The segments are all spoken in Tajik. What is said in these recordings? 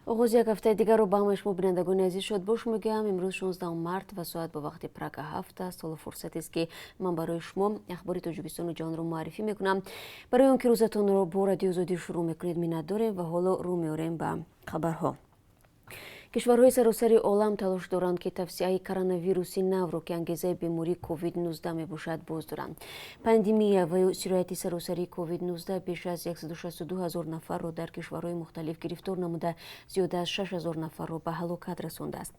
Оғози як ҳафтаи дигарро ба ҳамаи шумо, бинандагони азиз, шодбош мегӯям. Имрӯз 16 март ва соат ба вақти Прага 7 аст. Ҳоло фурсатест, ки ман барои шумо ахбори Тоҷикистону ҷаҳонро муаррифӣ мекунам. Барои он ки рӯзатонро бо Радиои Озодӣ шурӯъ мекунед, миннат дорем ва ҳоло рӯ меорем ба хабарҳо. Кишварҳои саросари олам талош доранд, ки тавсеаи коронавируси навро, ки ангезаи бемории COVID-19 мебошад, боз доранд. Пандемия ва ё сирояти саросарии COVID-19 беш аз 162 ҳазор нафарро дар кишварҳои мухталиф гирифтор намуда, зиёда аз 6 ҳазор нафарро ба ҳалокат расондааст.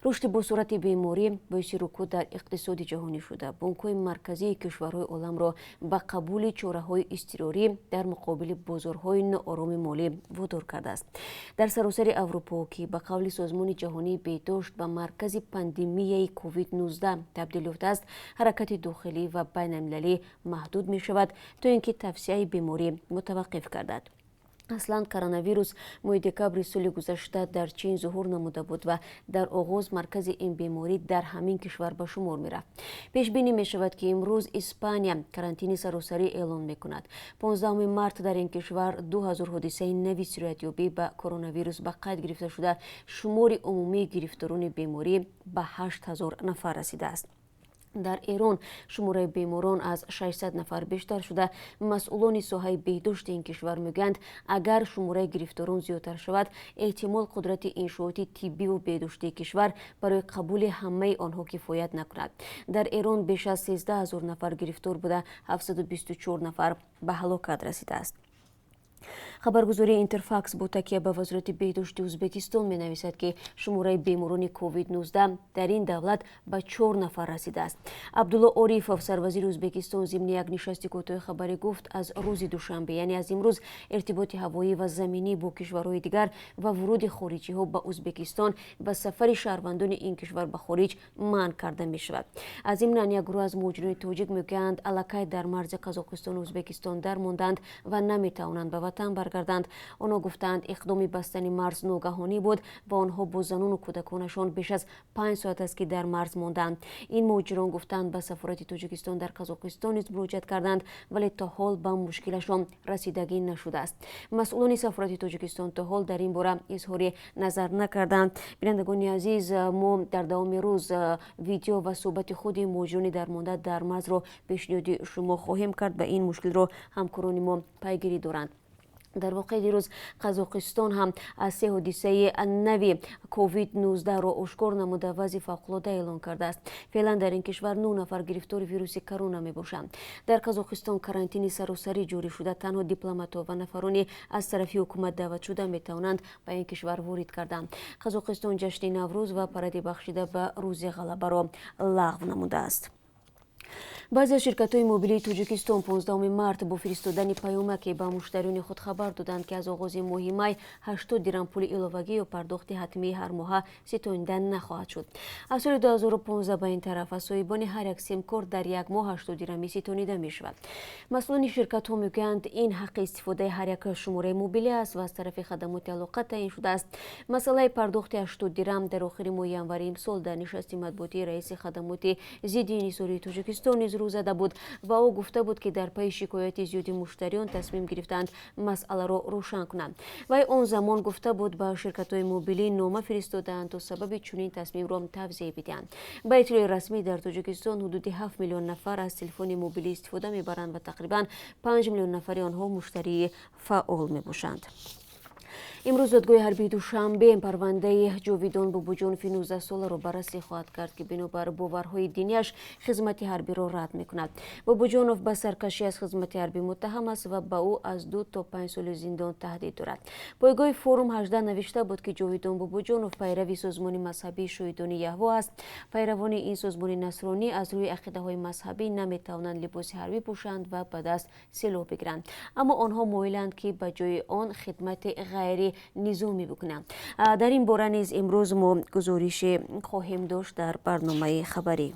Рушди босуръати беморӣ боиси рукуд дар иқтисоди ҷаҳонӣ шуда, бонкҳои марказии кишварҳои оламро ба қабули чораҳои изтирорӣ дар муқобили бозорҳои ноороми молӣ водор кардааст. Дар саросари Аврупо, ки ба қавли Созмони ҷаҳонии беҳдошт ба маркази пандемияи COVID-19 табдил ёфтааст, ҳаракати дохилӣ ва байналмилалӣ маҳдуд мешавад, то ин ки тавсеаи беморӣ мутаваққиф гардад. Аслан коронавирус моҳи декабри соли гузашта дар Чин зуҳур намуда буд ва дар оғоз маркази ин беморӣ дар ҳамин кишвар ба шумор мерафт. Пешбинӣ мешавад, ки имрӯз Испания карантини саросарӣ эълон мекунад. 15 март дар ин кишвар 2000 ҳодисаи нави сироятёбӣ ба коронавирус ба қайд гирифта шуда, шумори умумии гирифторони беморӣ ба 8000 нафар расидааст. Дар Эрон шумораи беморон аз 600 нафар бештар шуда, масъулони соҳаи беҳдошти ин кишвар мегӯянд, агар шумораи гирифторон зиёдтар шавад, эҳтимол қудрати иншооти тиббиву беҳдоштии кишвар барои қабули ҳамаи онҳо кифоят накунад. Дар Эрон беш аз 13 ҳазор нафар гирифтор буда, 724 нафар ба ҳалокат расидааст. Хабаргузории Интерфакс бо такя ба Вазорати беҳдошти Ӯзбекистон менависад, ки шумораи беморони COVID-19 дар ин давлат ба чор нафар расидааст. Абдулло Орифов, сарвазири Ӯзбекистон, зимни як нишасти кӯтоҳи хабарӣ гуфт, аз рӯзи душанбе, яъне аз имрӯз, иртиботи ҳавоӣ ва заминӣ бо кишварҳои дигар ва вуруди хориҷиҳо ба Ӯзбекистон ва сафари шаҳрвандони ин кишвар ба хориҷ манъ карда мешавад. Зимнан як гурӯҳ аз муҳоҷирони тоҷик мегӯянд, аллакай дар марзи Қазоқистону Ӯзбекистон дармонданд ва наметавонанд ба ватан баргарданд. Онҳо гуфтаанд, иқдоми бастани марз ногаҳонӣ буд ва онҳо бо занону кӯдаконашон беш аз 5 соат аст, ки дар марз монданд. Ин муҳоҷирон гуфтаанд, ба сафорати Тоҷикистон дар Қазоқистон низ муроҷиат карданд, вале то ҳол ба мушкилашон расидагӣ нашудааст. Масъулони сафорати Тоҷикистон то ҳол дар ин бора изҳори назар накарданд. Бинандагони азиз, мо дар давоми рӯз видео ва суҳбати худи муҳоҷирони дармонда дар марзро пешниҳоди шумо хоҳем кард ва ин мушкилро ҳамкорони мо пайгирӣ доранд. Дар воқеъ, дирӯз Қазоқистон ҳам аз се ҳодисаи нави COVID-19-ро ошкор намуда, вазъи фавқулода эълон кардааст. Феълан дар ин кишвар нӯ нафар гирифтори вируси корона мебошанд. Дар Қазоқистон карантини саросарӣ ҷорӣ шуда, танҳо дипломатҳо ва нафарони аз тарафи ҳукумат даъватшуда метавонанд ба ин кишвар ворид карданд. Қазоқистон ҷашни Наврӯз ва паради бахшида ба Рӯзи Ғалабаро лағв намудааст. Баъзе аз ширкатҳои мобилии Тоҷикистон 15 март бо фиристодани паёмаке ба муштариёни худ хабар доданд, ки аз оғози моҳи май 80 дирам пули иловагӣ ё пардохти ҳатмии ҳармоҳа ситонида нахоҳад шуд. Аз соли 2015 ба ин тараф аз соҳибони ҳар як симкорт дар як моҳ 80 дирамӣ ситонида мешавад. Масъулони ширкатҳо мегӯянд, ин ҳаққи истифодаи ҳар як шумораи мобилӣ аст ва аз тарафи хадамоти алоқа таъин шудааст. Масъалаи пардохти 80 дирам дар охири моҳи январи имсол дар нишасти матбуотии раиси хадамоти зидди инҳисории Тоҷикистон низ рӯ зада буд ва ӯ гуфта буд, ки дар пайи шикояти зиёди муштариён тасмим гирифтаанд масъаларо рӯшан кунанд. Вай он замон гуфта буд, ба ширкатҳои мобилӣ нома фиристодаанд, то сабаби чунин тасмимро тавзеҳ бидиҳанд. Ба иттилои расмӣ, дар Тоҷикистон ҳудуди 7 миллион нафар аз телефони мобилӣ истифода мебаранд ва тақрибан 5 миллион нафари онҳо муштарии фаъол мебошанд. Имрӯз додгоҳи ҳарбии Душанбе парвандаи Ҷовидон Бобоҷонови 19-соларо баррасӣ хоҳад кард, ки бинобар боварҳои динияш хизмати ҳарбиро рад мекунад. Бобоҷонов ба саркашӣ аз хизмати ҳарбӣ муттаҳам аст ва ба ӯ аз 2 то 5 соли зиндон таҳдид дорад. Пойгоҳи Форум 18 навишта буд, ки Ҷовидон Бобоҷонов пайрави созмони мазҳабии Шоҳидони Яҳво аст. Пайравони ин созмони насронӣ аз рӯи ақидаҳои мазҳабӣ наметавонанд либоси ҳарбӣ пӯшанд ва ба даст силоҳ бигиранд, аммо онҳо моиланд, ки ба ҷои он хидмати ғайри низомӣ бикунанд. Дар ин бора низ имрӯз мо гузорише хоҳем дошт дар барномаи хабарӣ.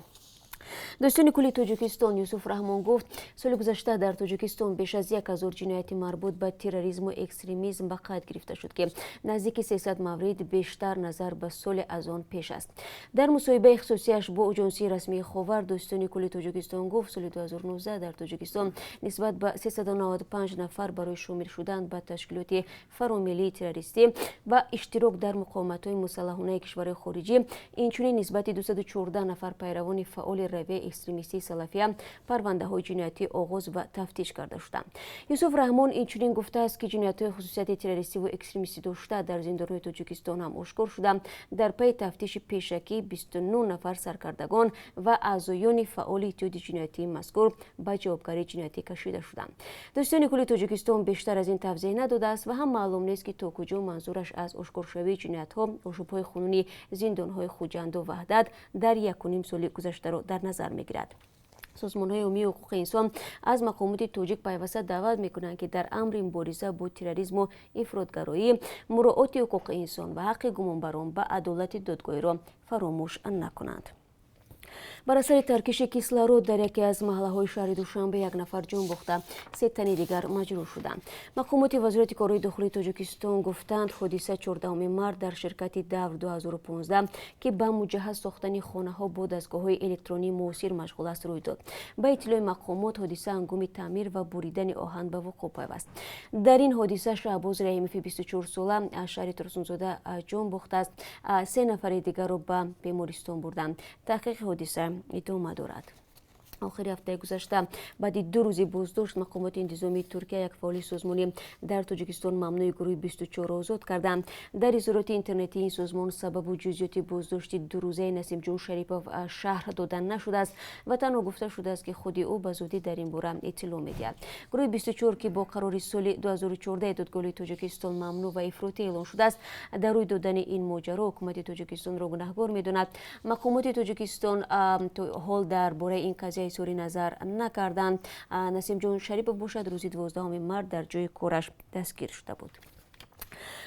Додситони кулли Тоҷикистон Юсуф Раҳмон гуфт, соли гузашта дар Тоҷикистон беш аз 1000 ҷинояти марбут ба терроризму экстремизм ба қайд гирифта шуд, ки наздики 300 маврид бештар назар ба соли аз он пеш аст. Дар мусоҳибаи хусусияш бо оҷонсии расмии Ховар, додситони кулли Тоҷикистон гуфт, соли 2019 дар Тоҷикистон нисбат ба 395 нафар барои шомил шудан ба ташкилоти фаромиллии террористӣ ва иштирок дар муқовиматҳои мусаллаҳонаи кишварҳои хориҷӣ, инчунин нисбати 214 нафар пайравони фаъоли равияи экстремистии салафия парвандаҳои ҷиноятӣ оғоз ва тафтиш карда шуданд. Юсуф Раҳмон инчунин гуфтааст, ки ҷиноятҳои хусусияти террористиву экстремистӣ дошта дар зиндонҳои Тоҷикистон ҳам ошкор шуда, дар пайи тафтиши пешакӣ 29 нафар саркардагон ва аъзоёни фаъоли иттиҳоди ҷиноятии мазкур ба ҷавобгарии ҷиноятӣ кашида шуданд. Додситони кулли Тоҷикистон бештар аз ин тавзеҳ надодааст ва ҳам маълум нест, ки то куҷо манзураш аз ошкоршавии ҷиноятҳо ошӯбҳои хунуни зиндонҳои Хуҷанду Ваҳдат дар 1,5 соли гузаштаро дар назар мегирад. Созмонҳои умумии ҳуқуқи инсон аз мақомоти тоҷик пайваста даъват мекунанд, ки дар амри мубориза бо терроризму ифротгароӣ муроати ҳуқуқи инсон ва ҳаққи гумонбарон ба адолати додгоҳиро фаромӯш накунанд. Бар асари таркиши кислород дар яке аз маҳаллаҳои шаҳри Душанбе як нафар ҷон бохта, се тани дигар маҷрӯҳ шуданд. Мақомоти Вазорати корҳои дохилии Тоҷикистон гуфтанд, ҳодиса 14 март дар ширкати Давр 2015, ки ба муҷаҳҳаз сохтани хонаҳо бо дастгоҳҳои электронии муосир машғул аст, рӯй дод. Ба иттилои мақомот, ҳодиса ҳангоми таъмир ва буридани оҳан ба вуқӯъ пайваст. Дар ин ҳодиса Шаҳбоз Раҳимови 24сола аз шаҳри Турсунзода ҷон бохтааст, се нафари дигарро ба бемористон бурданд. Таҳқиқи ҳодиса идома дорад. Охири ҳафтаи гузашта, баъди 2 рӯзи боздошт, мақомоти интизомии Туркия як фаъоли созмонӣ дар Тоҷикистон мамнӯи гурӯҳи 24 озод карданд. Дар изҳороти интернетии ин созмон сабабу ҷузъиёти боздошти дурӯзаи Насимҷон Шарипов шарҳ дода нашудааст ва танҳо гуфта шудааст, ки худи ӯ ба зудӣ дар ин бора иттилоъ медиҳад. Гурӯҳи 24, ки бо қарори соли 2014 Додгоҳи Тоҷикистон мамнӯъ ва ифротӣ эълон шудааст, дар рӯй додани ин моҷаро ҳукумати Тоҷикистонро гунаҳгор медонад. Мақомоти Тоҷикистон ҳол дар бораи ин қазия изҳори назар накарданд. Насимҷон Шарипов бошад, рӯзи 12 март дар ҷои кораш дастгир шуда буд.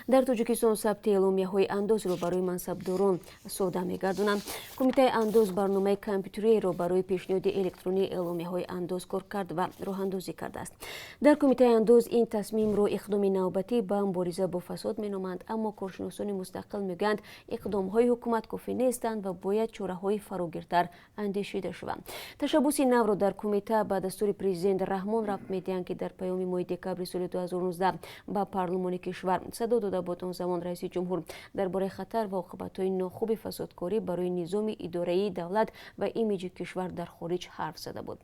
Дар Тоҷикистон сабти эъломияҳои андозро барои мансабдорон сода мегардонанд. Кумитаи андоз барномаи компютериеро барои пешниҳоди электронии эъломияҳои андоз кор кард ва роҳандозӣ кардааст. Дар Кумитаи андоз ин тасмимро иқдоми навбатӣ ба мубориза бо фасод меноманд, аммо коршиносони мустақил мегӯянд, иқдомҳои ҳукумат кофӣ нестанд ва бояд чораҳои фарогиртар андешида шаванд. Ташаббуси навро дар кумита ба дастури президент Раҳмон рабт медиҳанд, ки дар паёми моҳи декабри соли 2019 ба парлумони кишвар садо дода буд. Он замон раиси ҷумҳур дар бораи хатар ва оқибатҳои нохуби фасодкорӣ барои низоми идораии давлат ва имиҷи кишвар дар хориҷ ҳарф зада буд.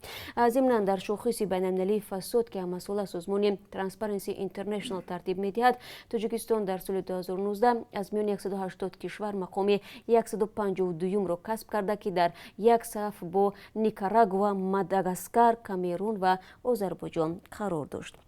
Зимнан, дар шохиси байналмилалии фасод, ки ҳамасола созмони Transparency International тартиб медиҳад, Тоҷикистон дар соли 2019 аз миёни 180 кишвар мақоми 152-ро касб карда, ки дар як саф бо Никарагуа, Мадагаскар, Камерун ва Озарбойҷон қарор дошт.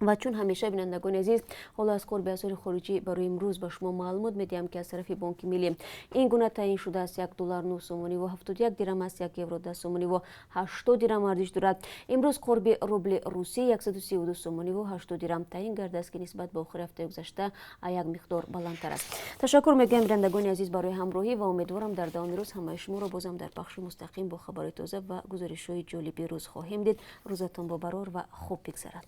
Ва чун ҳамеша, бинандагони азиз, ҳоло аз қурби асъори хориҷӣ барои имрӯз ба шумо маълумот медиҳам, ки аз тарафи Бонки Миллӣ ин гуна таъин шудааст: 1 доллар 9 сомонӣ ва 71 дирам аст, 1 евро 10 сомонӣ ва 80 дирам арзиш дорад. Имрӯз қурби рубли русӣ 132 сомонӣ ва 80 дирам таъин гардааст, ки нисбат ба охири ҳафтаи гузашта як миқдор баландтар аст. Ташаккур мегӯям, бинандагони азиз, барои ҳамроҳӣ ва умедворам, дар давоми рӯз ҳамаи шуморо бозам дар пахши мустақим бо хабарҳои тоза ва гузоришҳои ҷолиби рӯз хоҳем дид. Рӯзатон бобарор ва хуб бигзарад.